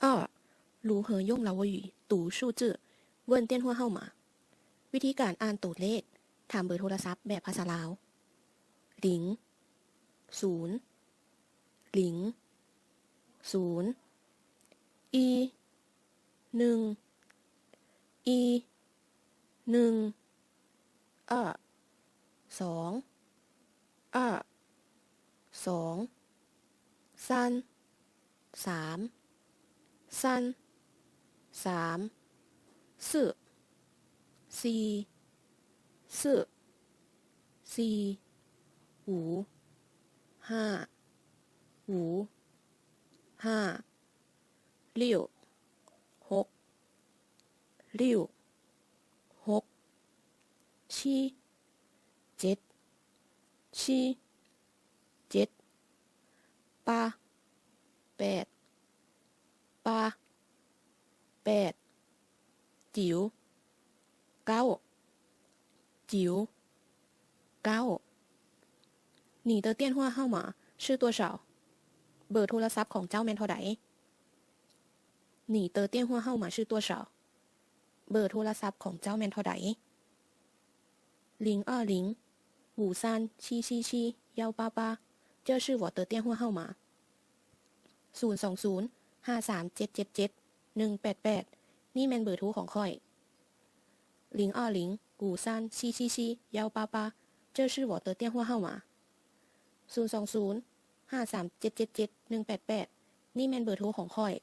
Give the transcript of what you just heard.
二、如何用老挝语读数字？问电话号码。 ວິທີການອ່ານໂຕເລກ, ຖາມເບີໂທລະສັບແບບພາສາລາວ. 零、零、零、一、一、一、一、二、二、二、二、三、三、三、三、四、四、四、四、五、五、五、六、六、六、六、七、七、七、 เจ็ด 八、八、八、八、九、九、九、九。 你的电话号码是多少？ ເບີໂທລະສັບຂອງເຈົ້າແມ່ນເທົ່າໃດ? 你的电话号码是多少？ ເບີໂທລະສັບຂອງເຈົ້າແມ່ນເທົ່າໃດ? 零二零五三七七七幺八八，这是我的电话号码。 ศูນย์ສອງສູນ ຫ້າສາມເຈັດເຈັດເຈັດ ໜຶ່ງແປດແປດ ນີ້ແມ່ນເບີໂທຂອງຂ້ອຍ. 零二零五三七七七幺八八，这是我的电话号码。 ສູນສອງສູນ ຫ້າສາມເຈັດເຈັດເຈັດ ໜຶ່ງແປດແປດ ນີ້ແມ່ນເບີໂທຂອງຂ້ອຍ.